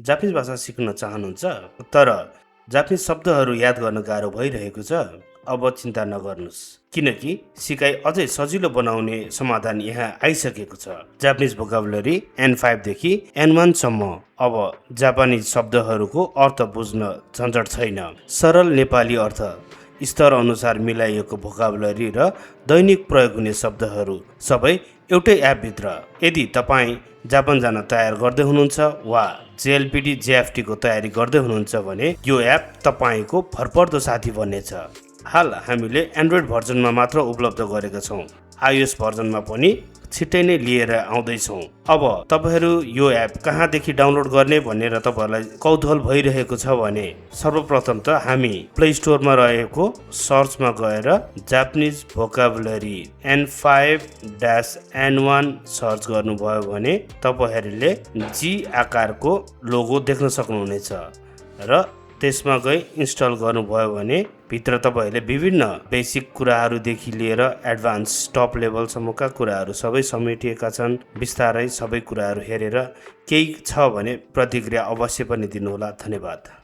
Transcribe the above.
Japanese भाषा सिक्न चाहनुहुन्छ तर जापानिज शब्दहरू याद गर्न गाह्रो भइरहेको छ? अब चिन्ता नगर्नुहोस्, किनकि सिकाइ अझै सजिलो बनाउने समाधान यहाँ आइसकेको छ। जापानिज भोकाबुलरी N5 देखि N1 सम्म। अब जापानिज शब्दहरूको अर्थ बुझ्न झन्झट छैन। सरल नेपाली अर्थ, स्तर अनुसार मिलाइएको भोकाबुलरी र दैनिक प्रयोग हुने शब्दहरू सबै एउटै एपभित्र। यदि तपाईँ जापान जान तयार गर्दै हुनुहुन्छ वा JLPT JFT को तयारी गर्दै हुनुहुन्छ भने यो एप तपाईँको भरपर्दो साथी बन्नेछ। हाल हामीले एन्ड्रोइड भर्जनमा मात्र उपलब्ध गरेका छौँ। iOS भर्जनमा पनि छिट्टै नै लिएर आउँदैछौँ। अब तपाईँहरू यो एप कहाँदेखि डाउनलोड गर्ने भनेर तपाईँहरूलाई कौतूहल भइरहेको छ भने सर्वप्रथम त हामी प्ले स्टोरमा रहेको सर्चमा गएर जापानिज भोकाबुलरी N5-N1 सर्च गर्नुभयो भने तपाईँहरूले G आकारको लोगो देख्न सक्नुहुनेछ र त्यसमा गई इन्स्टल गर्नुभयो भने भित्र तपाईँहरूले विभिन्न बेसिक कुराहरूदेखि लिएर एडभान्स टप लेभलसम्मका कुराहरू सबै समेटिएका छन्। बिस्तारै सबै कुराहरू हेरेर केही छ भने प्रतिक्रिया अवश्य पनि दिनुहोला। धन्यवाद।